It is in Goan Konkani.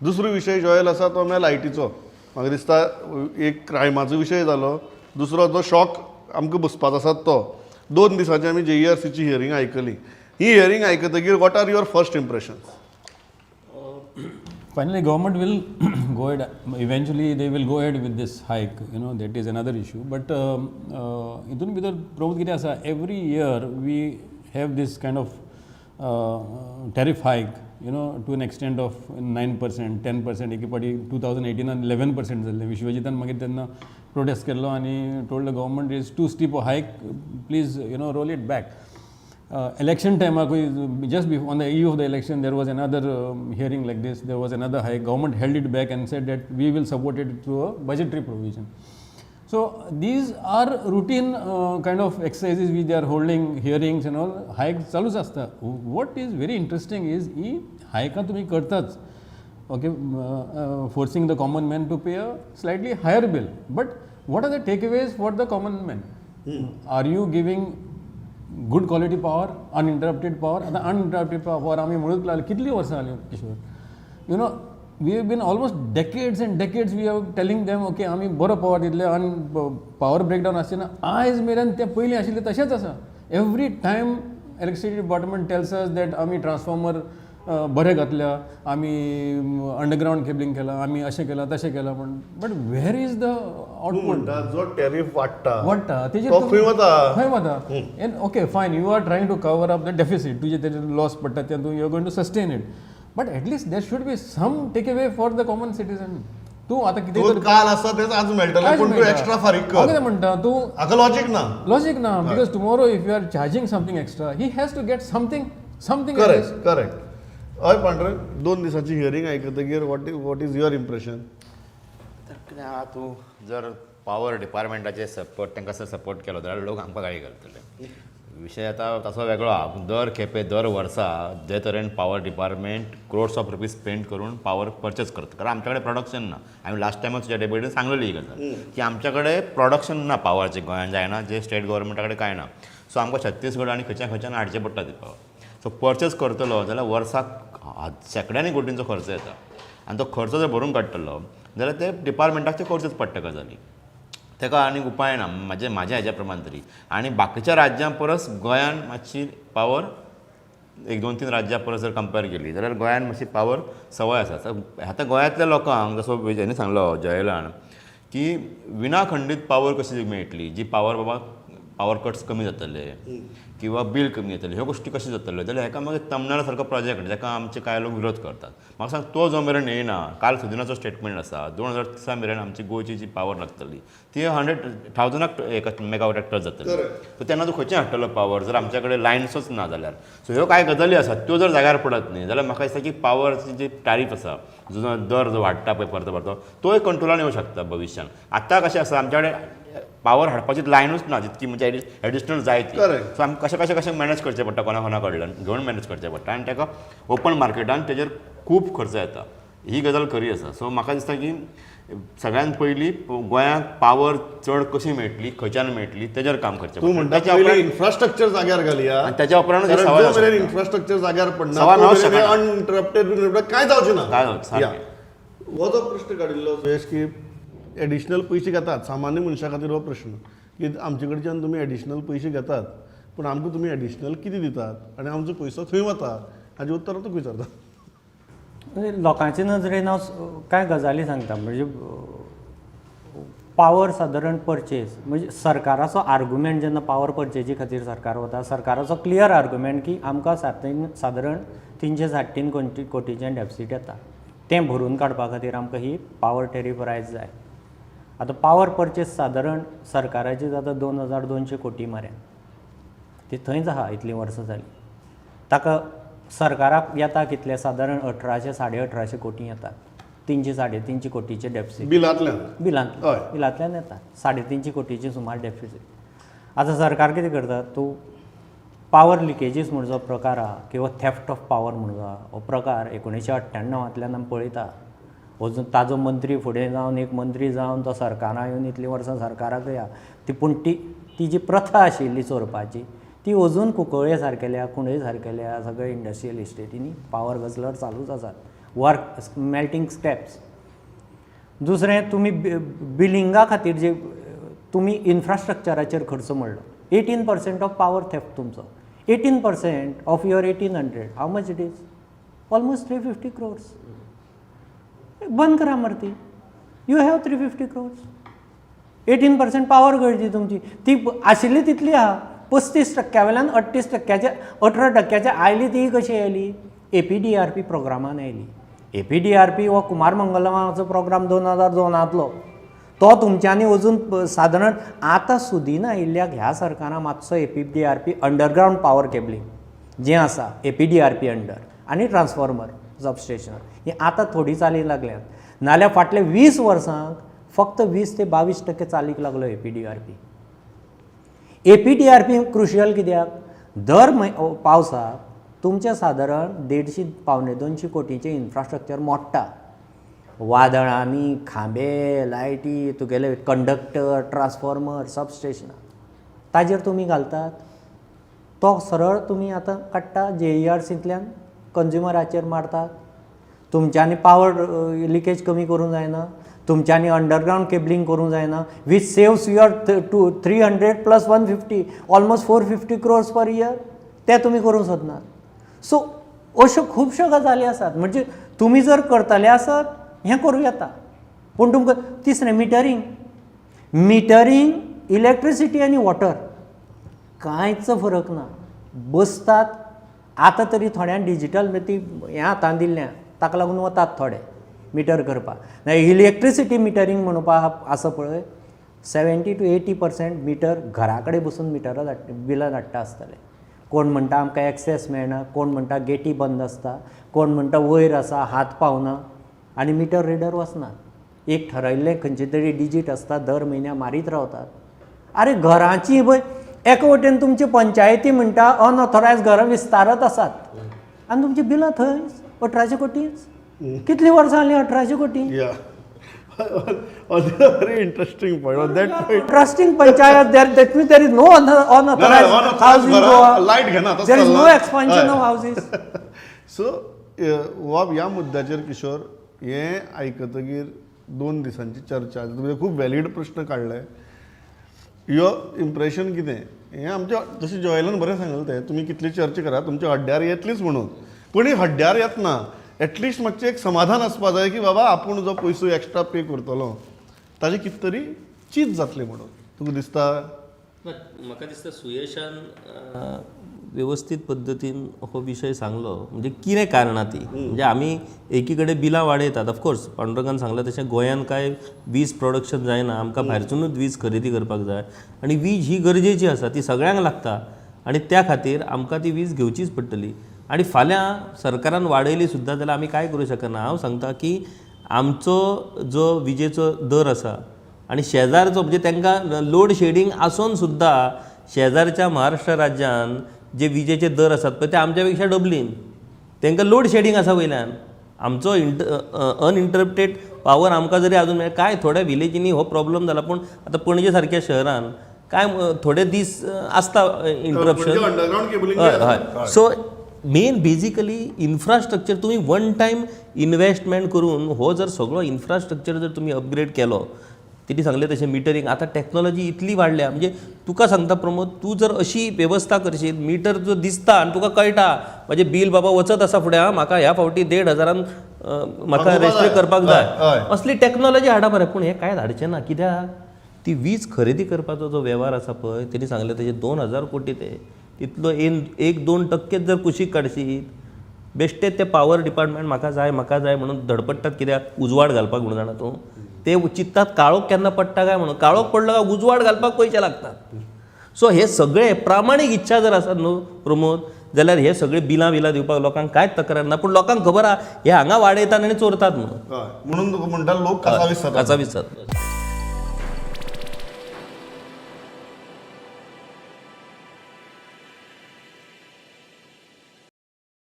दुसरो विशय जॉयल आसा तो म्हळ्यार लायटीचो. म्हाका दिसता एक क्रायमाचो विशय जालो, दुसरो जो शॉक आमकां बसपाचो आसा तो. 2 दिसांची आमी जेईआरसीची हियरींग आयकली. ही हियरींग आयकतकीर what are your first impressions? Finally, government will go ahead. Eventually, they will go ahead with this hike. That is another issue. But हितून भितर प्रमोद कितें आसा, every year we have this kind of tariff hike to an extent of 9%, 10%. एके फावटी 2018नान 11% जाल्लें. विश्वजितान मागीर तेन्ना प्रोटेस्ट केल्लो आनी told the government is too steep hike, please roll it back. Election टायमाकूय, just on the eve of the election, there was another hearing like this. There was another hike. Government held it back and said that we will support it through a budgetary provision. So these are routine kind of exercises which they are holding, hearings and all. Hike चालूच आसता. What is very interesting is ही हायकां तुमी करताच, okay, forcing the common man to pay a slightly higher bill, but what are the takeaways for the common man? Are you giving good quality power, uninterrupted power? आतां अनइंटरप्टेड पावर आमी म्हणूंक लागले कितलीं वर्सां जालीं Kishore. We have been almost decades and decades we are telling them, okay, आमी बरो पावर दितले आनी पावर ब्रेकडावन आसचे ना. आयज मेरेन तें पयलीं आशिल्लें तशेंच आसा. Every time electricity department tells us that आमी ट्रान्सफॉर्मर बरे घातल्या, आमी अंडरग्रावंड केबलिंग केलां, आमी अशें केलां, तशें केलां, पण but where is the तूं output? म्हणटा जो टॅरीफ वाडटा वाडटा तेजेर तो खंय वता? खंय वता? And okay, fine, you are trying to cover up the deficit. तुजे तेजे लॉस पडटा ते तूं you are going to sustain it, but at least there should be some take away for the common citizen. तूं आतां कितें तूं काल आसा तेच आज मेळटलें, पूण तूं एक्स्ट्रा फारीक हांव कर. कितें म्हणटा तूं हाका लॉजीक ना. लॉजीक ना, because tomorrow if you are charging something extra, he has to get something. Correct correct हय पांडुरंग, 2 दिसांची हियरींग आयकतकीर what is your impression? तर कितें आहा, तूं जर पावर डिपार्टमेंटाचे सपोर्ट, तांकां जर सपोर्ट केलो जाल्यार लोक आमकां गाळी घालतले. विशय आतां तसो वेगळो आहा. दर खेपे, दर वर्सा जे तरेन power department crores of rupees spend करून पावर परचेस करता, कारण आमच्या कडेन प्रोडक्शन ना. आमी लास्ट टायमच तुज्या डेबेटीन सांगलेली ही गजाल की आमच्या कडेन प्रोडक्शन ना पावराचें गोंयान जायना, जे स्टेट गव्हर्मेंटा कडेन कांय ना. सो आमकां छत्तीसगड आनी खंयच्या खंयच्यान हाडचें पडटा ती पावर. सो परचेस करतलो जाल्यार वर्साक शेंकड्यांनी कोटींचो खर्च येता आनी तो खर्च जर भरून काडटलो जाल्यार ते डिपार्टमेंटाक ते करचेच पडटा गजाली. ताका आनीक उपाय ना म्हाज्या हेज्या प्रमाण तरी. आनी बाकीच्या राज्यां परस गोंयान मातशी पावर, एक दोन तीन राज्यां परस जर कंपेर केली जाल्यार गोंयान मातशी पावर सवाय आसा. आतां गोंयांतल्या लोकांक जसो हेणी सांगलो जयलान की विनाखंडीत पावर कशी मेळटली, जी पावर बाबा पावर कट्स कमी जातले किंवा बील कमी येतलें, ह्यो गोश्टी कश्यो जातल्यो जाल्यार हेका मागीर तमनार सारको प्रोजेक्ट जाका आमचे कांय लोक विरोध करतात, म्हाका सांग, तो जो मेरेन येयना. काल सुदिनाचो स्टेटमेंट आसा, 2030 मेरेन आमची गोंयची जी पावर लागतली ती 100,000 एक मेगावॉटाक टच जातली. सो तेन्ना तूं खंयच्यान हाडटलो पावर जर आमच्या कडेन लायन्सूच ना जाल्यार? सो ह्यो कांय गजाली आसात, त्यो जर जाग्यार पडत न्ही जाल्यार म्हाका दिसता की पावरची जी टारीफ आसा, जो दर जो वाडटा पळय परतो परतो, तोय कंट्रोलान येवंक शकता भविश्यान. आतां कशें आसा, आमच्या कडेन पावर हाडपाची लायनूच ना जितकी म्हणजे एडिशनल जाय ती. सो आमकां कशें कशें कशें मॅनेज करचें पडटा, कोणा कोणा कडल्यान घेवन मॅनेज करचें पडटा आनी ताका ओपन मार्केटान तेजेर खूब खर्च येता, ही गजाल खरी आसा. सो म्हाका दिसता की सगळ्यात पयलीं गोंयांक पावर चड कशी मेळटली, खंयच्यान मेळटली, तेजेर काम करचें तूं पडटा. म्हणटा त्याच्या पयलीं उपरांत इन्फ्रास्ट्रक्चर जाग्यार घालया. आनी त्याच्या उपरांत कारण सवाय जो मेरेन शकता. इन्फ्रास्ट्रक्चर जाग्यार पडना सवाय तो मेळोंक मेरेन शकना. अनइंटरप्टेड काय जावचें ना. काय जावचें, सारकें. या. हो जो प्रश्न काडिल्लो सुयेश की एडिशनल पयशे घेतात, सामान्य मनशा खातीर हो प्रश्न की आमचे कडच्यान तुमी एडिशनल पयशे घेतात, पूण आमकां तुमी एडिशनल कितें दितात आनी आमचो पयसो खंय वता, हाजें उत्तर तुका विचारता. म्हणजे लोकांचे नजरेन हांव कांय गजाली सांगता. म्हणजे पावर सादारण परचेज म्हणजे सरकाराचो आर्ग्युमेंट, जेन्ना पावर परचेजी खातीर सरकार वता, सरकाराचो क्लियर आर्ग्युमेंट की आमकां सादारण 303.5 कोटीचें डेफिसीट येता, तें भरून काडपा खातीर आमकां ही पावर टेरीफ रायज जाय. आतां पावर परचेज सादारण सरकाराची जाता 2200 कोटी मरेन. ती थंयच आहा इतलीं वर्सां जालीं. ताका सरकाराक येता कितले? सादारण 1800, 1850 कोटी येतात 300, 350 कोटीचे डेफिसीट. बिलांतल्यान? बिलांतल्यान. बिलांतल्यान येता 350 कोटीचे सुमार डेफिसीट. आतां सरकार कितें करता, तूं पावर लिकेजीस म्हूण जो प्रकार आहा किंवा थेफ्ट ऑफ पावर म्हूण जो आहा, हो प्रकार 1998तांतल्यान आमी पळयता. अजून ताजो मंत्री फुडें जावन, एक मंत्री जावन तो सरकारान येवन इतलीं वर्सां सरकाराकय आहा ती, पूण ती ती जी प्रथा आशिल्ली चोरपाची ती अजून कुंकळ्ळे सारकेल्या, कुंडय सारकेल्या सगळे इंडस्ट्रियल इस्टेटींनी पावर गजलर चालूच आसात. Work melting scraps. दुसरें, तुमी बिलिंगा खातीर जे तुमी इन्फ्रास्ट्रक्चराचेर खर्च म्हणलो, 18% of power theft तुमचो, 18% of your 1800, how much it is? Almost 350 crores. बंद करा मरे ती. You have 350 crores. 18% power गळटी तुमची ती आशिल्ली तितली आहा. 35 टक्क्या वयल्यान 38 टक्क्याचे, 18 टक्क्याचे आयली. ती कशी आयली? एपीडीआरपी प्रोग्रामान आयली. एपीडीआरपी हो कुमार मंगलमाचो प्रोग्राम 2002तलो. तो तुमच्यांनी अजून सादारण आतां सुदीन आयिल्ल्याक ह्या सरकारान मातसो एपीडीआरपी, अंडरग्रावंड पावर केबलींग जें आसा एपीडीआरपी अंडर आनी ट्रान्सफॉर्मर सबस्टेशन ही आतां थोडी चालीक लागल्यात. नाल्यार फाटले 20 वर्सांक फक्त 20 ते 22% चालीक लागलो एपीडीआरपी. एपीडीआरपी क्रुशियल कित्याक? दर पावसाक तुमचें सादारण 150 175 कोटीचें इन्फ्रास्ट्रक्चर मोडटा वादळांनी. खांबे, लायटी, तुगेले कंडक्टर, ट्रान्सफॉर्मर, सबस्टेशनां ताजेर तुमी घालतात. तो सरळ तुमी आतां काडटा जेईआरसींतल्यान, कंज्युमराचेर मारतात. तुमच्यांनी पावर लिकेज कमी करूंक जायना, तुमच्यांनी अंडरग्रावंड केबलिंग करूंक जायना, which saves your 2 300 plus 150, almost 450 crores per year. ते तुमी करूंक सोदनात. सो अश्यो खुबश्यो गजाली आसात. म्हणजे तुमी जर करतले आसत, हें करूं येता. पूण तुमकां तिसरें मिटरींग. मिटरींग इलेक्ट्रिसिटी आनी वॉटर कांयच फरक ना. बसतात आतां तरी थोड्यांक डिजीटल ती हें हातान दिल्लें, ताका लागून वतात थोडे मिटर करपाक. इलेक्ट्रिसिटी मिटरींग म्हणपा आसा पळय, 70 to 80% meter घरा कडेन बसून मिटरां धाडटा, बिलां धाडटा आसतले. कोण म्हणटा आमकां एक्सेस मेळना, कोण म्हणटा गेटी बंद आसता, कोण म्हणटा वयर आसा, हात पावना आनी मिटर रिडर वचनात. एक ठरयल्लें खंयचे तरी डिजीट आसता, दर म्हयन्या मारीत रावतात. आरे, घरांची पळय, एका वटेन तुमची पंचायती म्हणटा अनऑथोरायज घरां विस्तारत आसात आनी तुमची बिलां थंयच 1800 कोटीच. कितलीं वर्सां जालीं 1800 कोटी? Yeah. On a very interesting point. On that point, Interesting panchayat there, that means there is no unauthorized unauthorized house in घरां Goa. Light घेना, तसं There is no चलना. Expansion हय. Of houses. सो वा ह्या मुद्द्याचेर किशोर, हें आयकतगीर 2 दिसांची चर्चा, तुवें खूब व्हॅलीड प्रश्न काडले. यो इम्प्रेशन कितें हें आमच्या, जशें जॉयलान बरें सांगलें तें, तुमी कितली चर्चा करा, तुमच्या हड्ड्यार येतलीच म्हणून. पूण ही हड्ड्यार येतना एटलिस्ट मातशें एक समाधान आसपा जाय की बाबा, आपूण जो पयसो एक्स्ट्रा पे करतलो ताजें कितें तरी चीज जातलें म्हणून. तुका दिसता? ना, म्हाका दिसता सुयशान वेवस्थीत पद्दतीन हो विशय सांगलो. म्हणजे कितें कारणां ती, म्हणजे आमी एकी कडेन बिलां वाडयतात. ऑफकोर्स पांडुरंगान सांगलां तशें गोंयान काय वीज प्रोडक्शन जायना, आमकां भायरसुनूच वीज खरेदी करपाक जाय आनी वीज ही गरजेची आसा, ती सगळ्यांक लागता आनी त्या खातीर आमकां ती वीज घेवचीच पडटली. आनी फाल्यां सरकारान वाडयली सुद्दां जाल्यार आमी कांय करूं शकना. हांव सांगता की आमचो जो विजेचो दर आसा आनी शेजारचो, म्हणजे तांकां लोड शेडींग आसून सुद्दां शेजारच्या महाराष्ट्र राज्यान जे विजेचे दर आसात पळय, ते आमच्या पेक्षा डबलीन. तांकां लोड शेडींग आसा, वयल्यान आमचो अनइंटरप्टेड पावर आमकां जरी अजून मेळ्ळा. कांय थोड्या विलेजींनी हो प्रॉब्लम जाला, पूण आतां पणजे सारक्या शहरान कांय थोडे दीस आसता इंटरप्शन. Underground cabling. हय हय सो मेन बेजिकली इन्फ्रास्ट्रक्चर तुमी वन टायम इन्वेस्टमेंट करून हो जर सगळो इन्फ्रास्ट्रक्चर जर तुमी अपग्रेड केलो, तेणी सांगलें तशें मिटरींग, आतां टॅक्नॉलॉजी इतली वाडल्या. म्हणजे तुका सांगता प्रमोद, तूं जर अशी वेवस्था करशीत, मिटर जो दिसता आनी तुका कळटा म्हाजें बील बाबा वचत आसा फुडें, आं, म्हाका ह्या फावटी 1,500न म्हाका भागोवपा रेजिस्टर जाय. करपाक जाय. हय, हय. असली टॅक्नॉलॉजी हाडा मरे. पूण हें कांय धाडचें ना. कित्याक ती वीज खरेदी करपाचो जो वेव्हार आसा पळय, तेणी सांगलें तेजे 2000 कोटी, ते तितलो एक 2 टक्केच जर कुशीक काडशीत, बेश्टेच ते पावर डिपार्टमेंट म्हाका जाय, म्हाका जाय म्हणून धडपडटात. कित्याक? उजवाड घालपाक म्हणून. जाणा तूं, ते चित्तात काळोख केन्ना पडटा काय म्हणून. काळोख पडलो काय उजवाड घालपाक पयशे लागतात. सो हे सगळे प्रामाणीक इच्छा जर आसत न्हू प्रमोद, जाल्यार हे सगळे बिलां बिलां दिवपाक लोकांक कांयच तक्रार ना. पूण लोकांक खबर आहा, हे हांगा वाडयतात आनी चोरतात म्हणून. हय, म्हणून तुका म्हणटा लोक कासावीस जातात. कासावीस जातात.